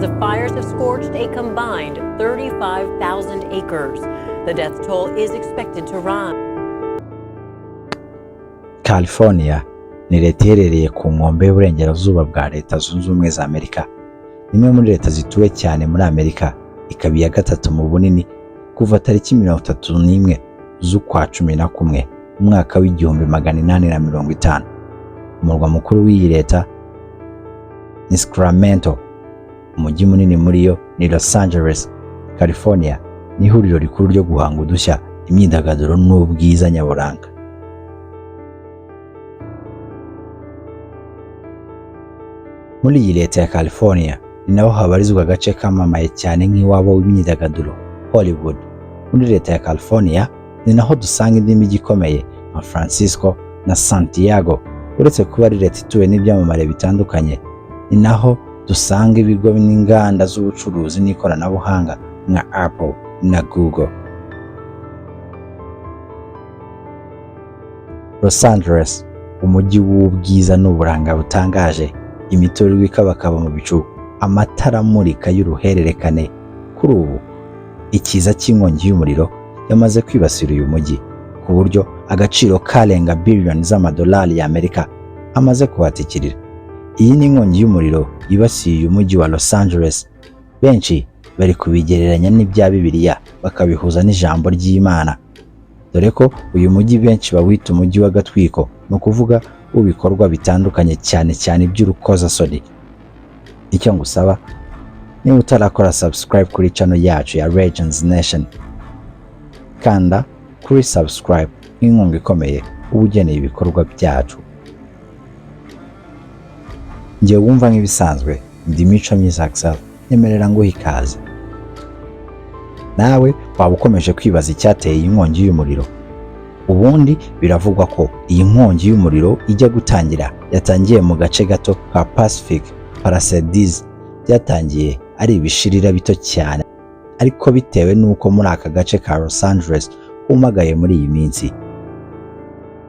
The fires have scorched a combined 35,000 acres. The death toll is expected to rise. California ni leta iherereye ku nkombe y'uburengerazuba bwa Leta Zunze Ubumwe za Amerika. Ni imwe muri leta zituwe cyane muri Amerika, ikaba iya gatatu mu bunini kuva tariki 31 z'ukwa 11 mu mwaka w'1850. Umurwa mukuru w'iyi leta ni Sacramento. Umujyi munini muri yo ni Los Angeles. California ni ihuriro rikuru ryo guhanga udushya, imyidagaduro n'ubwiza nyaburanga. Muri iyi leta ya California ni naho habarizwa agace kamamaye cyane nk'iwabo w'imyidagaduro, Hollywood. Muri leta ya California ni naho dusanga indi mijyi ikomeye nka Francisco na Santiago. Uretse kuba ari leta ituwe n'ibyamamare bitandukanye, ni naho dusanga ibigo n'inganda z'ubucuruzi n'ikoranabuhanga nka Apple na Google. Los Angeles, umujyi w'ubwiza n'uburanga butangaje, imiturirwa ikabakaba mu bicu, amatara amurika y'uruhererekane. Kuri ubu ikiza cy'inkongi y'umuriro yamaze kwibasira uyu mujyi ku buryo agaciro karenga biliyoni z'amadolari y'Amerika amaze kuhatikirira. Iyi ni inkongi y'umuriro yibasiye uyu mujyi wa Los Angeles. Benshi bari kubigereranya n'ibya Bibiliya, bakabihuza n'ijambo ry'Imana, dore ko uyu mujyi benshi bawita umujyi w'agatwiko, ni ukuvuga w'ibikorwa bitandukanye, cyane cyane iby'urukozasoni. Icyo ngusaba, niba utarakora subscribe kuri channel yacu ya Legends Nation, kanda kuri subscribe nk'inkunga ikomeye uba ugeneye ibikorwa byacu. Njye wumva nk'ibisanzwe ndi Mico Myiza Axel, nyemerera nguhe ikaze. Nawe waba ukomeje kwibaza icyateye iyi nkongi y'umuriro. Ubundi biravugwa ko iyi nkongi y'umuriro ijya gutangira yatangiye mu gace gato ka Pacific Palisades. Byatangiye ari ibishirira bito cyane, ariko bitewe n'uko muri aka gace ka Los Angeles humagaye muri iyi minsi,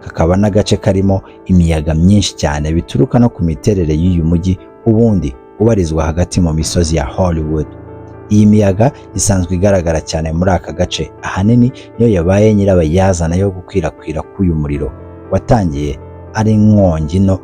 kakaba n'agace karimo imiyaga myinshi cyane bituruka no ku miterere y'uyu mujyi ubundi ubarizwa hagati mu misozi ya Hollywood. Iyi miyaga isanzwe igaragara cyane muri aka gace, ahanini niyo yabaye nyirabayazana yo gukwirakwira k'uyu muriro watangiye ari inkongi nto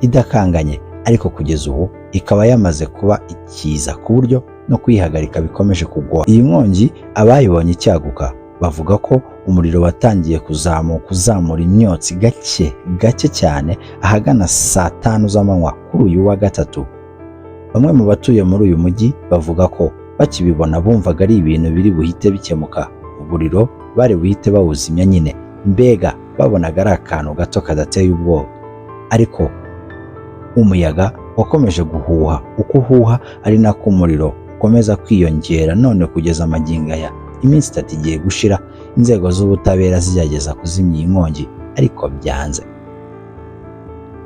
idakanganye, ariko kugeza ubu ikaba yamaze kuba ikiza ku buryo no kuyihagarika bikomeje kugora. Iyi nkongi abayibonye icyaguka bavuga ko umuriro watangiye kuzamuka uzamura imyotsi gake gake cyane ahagana saa 5 z'amanywa kuri uyu wa gatatu. Bamwe mu batuye muri uyu mujyi bavuga ko bakibibona bumvaga ari ibintu biri buhite bikemuka, umuriro bari buhite bawuzimya nyine, mbega babonaga ari akantu gato kadateye ubwoba. Ariko umuyaga wakomeje guhuha, uko uhuha ari nako umuriro ukomeza kwiyongera, none kugeza magingo aya iminsi 3 igiye gushira inzego z'ubutabera zigerageza kuzimya iyi nkongi, ariko byanze.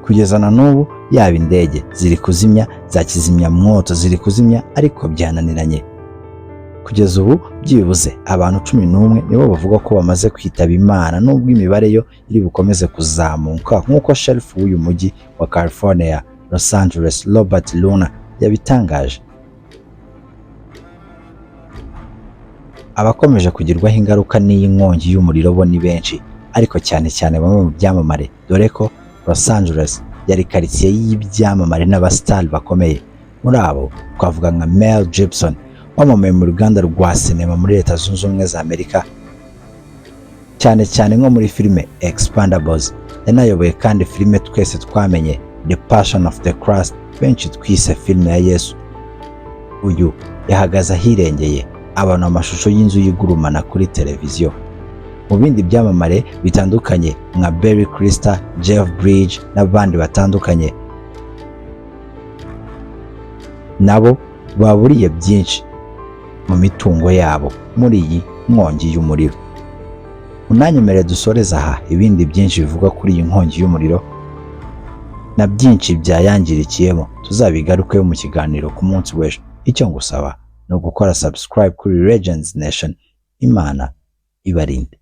Kugeza na n'ubu yaba indege ziri kuzimya, za kizimyamwoto ziri kuzimya, ariko byananiranye. Kugeza ubu byibuze abantu 11 nibo bavuga ko bamaze kwitaba Imana, nubwo imibare yo iri bukomeze kuzamuka nk'uko sheriff w'uyu mujyi wa California Los Angeles Robert Luna yabitangaje. Abakomeje kugirwaho ingaruka n'iyi nkongi y'umuriro bo ni benshi, ariko cyane cyane bamwe mu byamamare, dore ko Los Angeles yari karitsiye y'ibyamamare n'abasitari bakomeye. Muri abo twavuga nka Mel Gibson wamamaye mu ruganda rwa sinema muri Leta Zunze Ubumwe za Amerika, cyane cyane nko muri filime Expendables. Yanayoboye kandi filime twese twamenye The Passion of the Christ, benshi twise filime ya Yesu. Uyu yahagaze ahirengeye abona amashusho y'inzu y'igurumana kuri televiziyo. Mu bindi byamamare bitandukanye nka Barry Crystal, Jeff Bridges n'abandi batandukanye nabo baburiye byinshi mu mitungo yabo muri iyi nkongi y'umuriro. Unanyemerere dusoreze aha ibindi byinshi bivugwa kuri iyi nkongi y'umuriro na byinshi byayangirikiyemo tuzabigarukeho mu kiganiro ku munsi w'ejo. Icyo ngusaba ni ugukora subscribe kuri Legends Nation. Imana ibarinde.